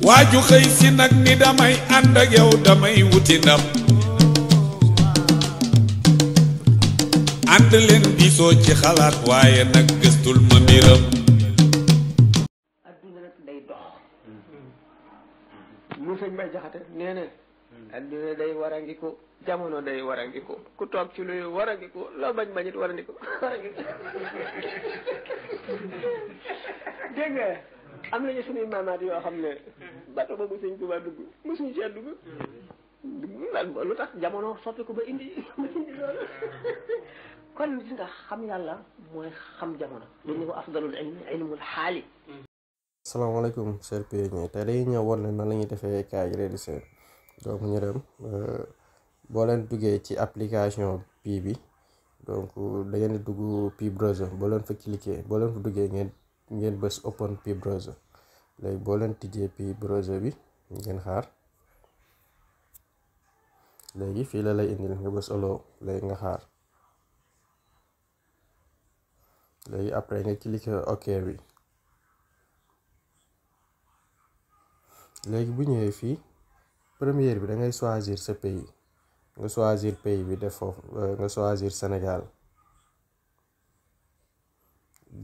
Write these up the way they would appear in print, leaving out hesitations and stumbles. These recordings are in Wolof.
waaju xëy si nag ni damay ànd ak yow damay wuti ndam ànd leen diisoo ci xalaat waaye nag gëstul ma mbiram adduna nag day dox mu sëñ Mbay Jaxate nee na adduna day warangiku jamono day warangiku ku toog ci luy warangiku loo bañ bañit warangiku dégg nga am nañu suñuy maamaat yoo xam ne bato boobu sëñ Tuubaa dugg mosuñu ci dugg lu tax jamono soppi ko ba indi loolu kon gis nga xam yàlla mooy xam jamono lu ñu ko afdalul ilmi ilmul xaali. asalaamaaleykum chers pionniers tey dañuy ñëw woon leen nan la ñuy defee kaay redise donc ñu dem boo leen duggee ci application Pi bi donc da ngeen di dugg Pi browser boo leen fa cliquer boo leen fa duggee ngeen bës open Pi browser léegi boo leen tijjee Pi browser bi ngeen xaar léegi fii la lay indil nga bës allo léegi nga xaar léegi après nga cliquer ok bi léegi bu ñëwee fii première bi da ngay choisir sa pays nga choisir pays bi def foofu nga choisir Sénégal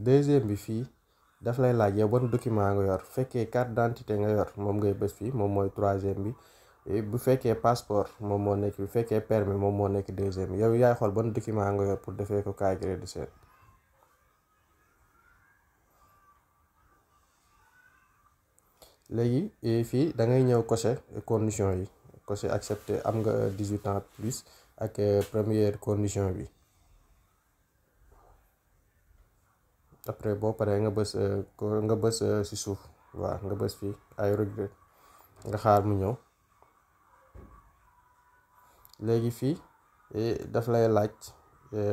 deuxième bi fii daf lay laaj yow ban document nga yor fekkee carte d'identité nga yor moom ngay bës fii moom mooy troisième bi bu fekkee passeport moom moo nekk bu fekkee permis moom moo nekk deuxième bi yow yaay xool ban document nga yor pour defee ko kaay crédit seet léegi fii da ngay ñëw cocher condition yi cocher accepter am nga 18 ans plus ak première condition bi après boo paree nga bës ci suuf waaw nga bës fii ay regret nga xaar mu ñëw léegi fii daf lay laaj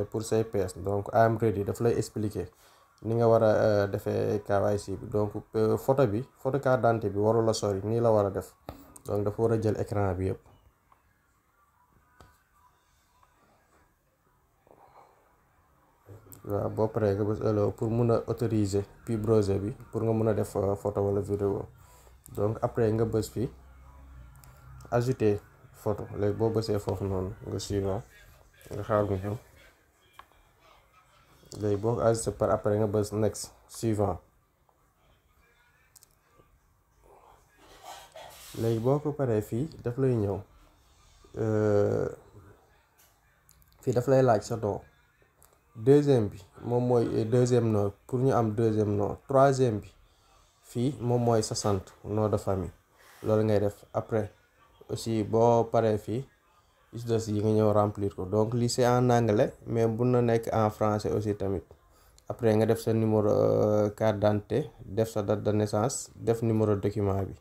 pour say pièces donc I am ready daf lay expliquer ni nga war a defee KYC bi donc photo carte d'identité bi warul la sori nii la war a def donc dafa war a jël écran bi yëpp waaw boo paree nga bës allo pour mun a autoriser Pi browser bi pour nga mun a def photo wala vidéo donc après nga bës fii ajouter photo léegi boo bësee foofu noonu nga suivant nga xaar mu ñëw léegi boo ko ajouté par après nga bës next suivant léegi boo ko paree fii daf lay ñëw fii daf lay laaj sa nom deuxième bi moom mooy deuxième nom pour ñu am deuxième nom troisième bi fii moom mooy sa sant nom de famille loolu ngay def après aussi boo paree fii is des yi nga ñëw remplir ko donc lii c'est en anglais mais bu na nekk en français aussi tamit après nga def sa numéro carte d'identité def sa date de naissance def numéro document bi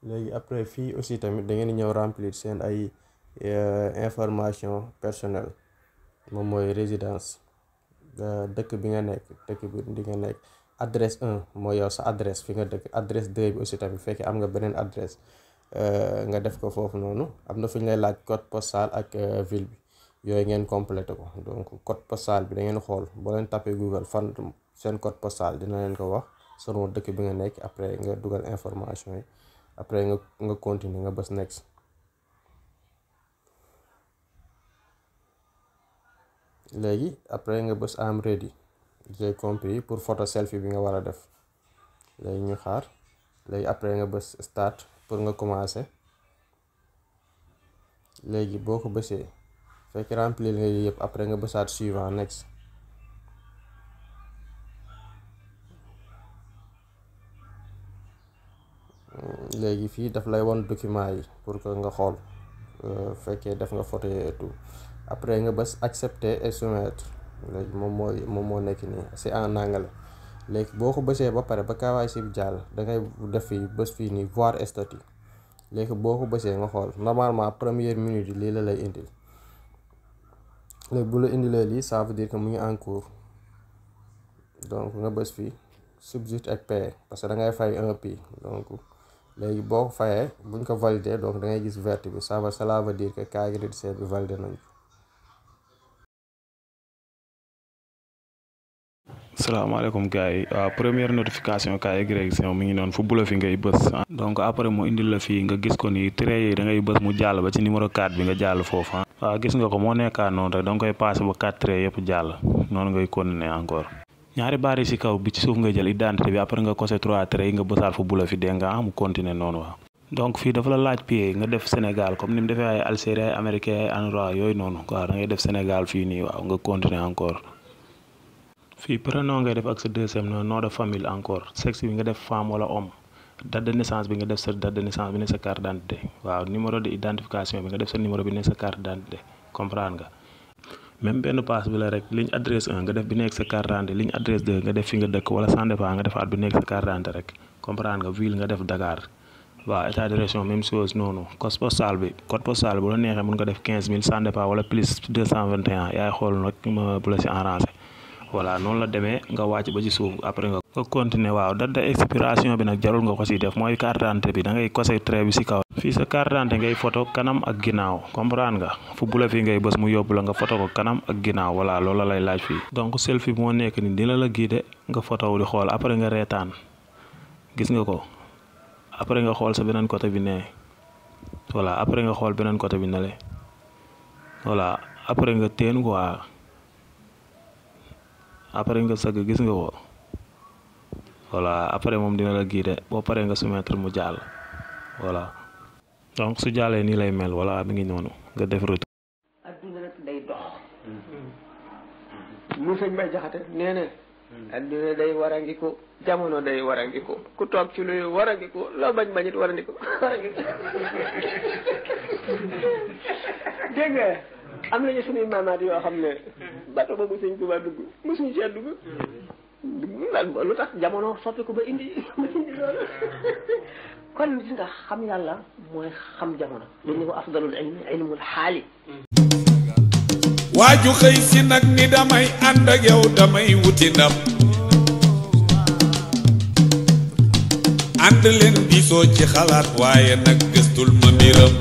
léegi après fii aussi tamit da ngeen di ñëw remplir seen ay information personnelle moom mooy résidence dëkk bi nga nekk adresse 1 mooy yow sa adresse fi nga dëkk adresse 2 bi aussi tamit fekkee am nga beneen adresse nga def ko foofu noonu am na fu ñu lay laaj code postal ak ville bi yooyu ngeen complété ko donc code postal bi da ngeen xool boo leen tapé Google fan seen code postal dina leen ko wax selon dëkk bi nga nekk après nga dugal information yi après nga continuer nga bës next léegi après nga bës am ready j'ai compris pour photo selfie bi nga war a def léegi ñu xaar léegi après nga bës start pour nga commencer léegi boo ko bësee fekk remplir nga yëpp après nga bësaat suivant next léegi fii daf lay won document yi pour que nga xool fekkee def nga photo et tout après nga bës accepter et soumettre léegi moom moo nekk nii c'est en anglais léegi boo ko bësee ba pare ba KYC bi jàll da ngay def fii bës fii nii voir statut léegi boo ko bësee nga xool normalement première minute yi lii la lay indil léegi bu la indilee lii ça veut dire que mu ngi en cours donc nga bës fii substitut ak payer parce que da ngay fay un prix donc léegi boo ko fayee buñ ko valider donc da ngay gis vert bi cela veut dire que kaay crédit bi validé nañ ko salaamaaleykum gars yi waaw première notification cas égrégation mi ngi noonu fu bula fi ngay bës donc après mu indil la fii nga gis ko ni trait yi da ngay bës mu jàll ba ci numéro 4 bi nga jàll foofu waaw gis nga ko moo nekkaat noonu rek da nga koy passé ba 4 trait yëpp jàll noonu ngay continuer encore ñaari baar yi si kaw bi ci suuf ngay jël identité bi après nga cosé 3 trait yi nga bësaat fu bula fi dégg nga mu continuer noonu waaw donc fii dafa la laaj pied nga def Sénégal comme ni mu defee ay Algérie ay américain ay endroit yooyu noonu waaw da ngay def Sénégal fii nii waaw nga continuer encore fii prénom ngay def ak sa deuxième nom de famille encore sexe bi nga def femme wala homme date de naissance bi nga def sa date de naissance bi ne sa carte d'identité waaw numéro de identification bi nga def sa numéro bi ne sa carte d'identité comprendre nga même benn passe bi la rek ligne adresse 1 nga def bi nekk sa carte d'identité ligne adresse 2 nga def fi nga dëkk wala sans départ nga defaat bi nekk sa carte d'identité rek comprendre nga ville nga def Dakar waaw état de région même chose noonu code postal bi bu la neexee mun nga def 15000 sans départ wala plus 221 yaay xool nag bu la si arrangé voilà noonu la demee nga wàcc ba ci suuf après nga continuer waaw date d'expiration bi nag jarul nga ko si def mooy carte d'identité bi da ngay coser trait bi si kaw fii sa carte d'identité ngay photo kanam ak ginnaaw comprendre nga fu bula fi ngay bës mu yóbbu la nga photo ko kanam ak ginnaaw voilà loolu la lay laaj fii donc selfie moo nekk ni dina la guider nga photo wu di xool après nga reetaan gis nga ko après nga xool sa beneen côté bi ne voilà après nga xool beneen côté bi nale voilà après nga teen quoi après nga sëgg gis nga ko voilà après moom dina la guider boo paree nga soumettre mu jàll voilà donc su jàllee nii lay mel voilà mi ngi noonu nga def retour. adduna nag day dox. lu sëñ Bay Jaxate nee na. adduna day warangiku jamono day warangiku ku toog ci luy warangiku loo bañ bañit warangiku dégg nga am nañu suñuy maamaat yoo xam ne bato boobu sëñ Tuubaa dugg mosuñu cee dugg lu tax jamono soppi ko ba indi loolu kon gis nga xam yàlla mooy xam jamono lu ñu ko afdalul ilmi ilmul xaali waaju xëy si nag ni damay ànd ak yow damay wuti ndam ànd leen diisoo ci xalaat waaye nag gëstul ma mbiram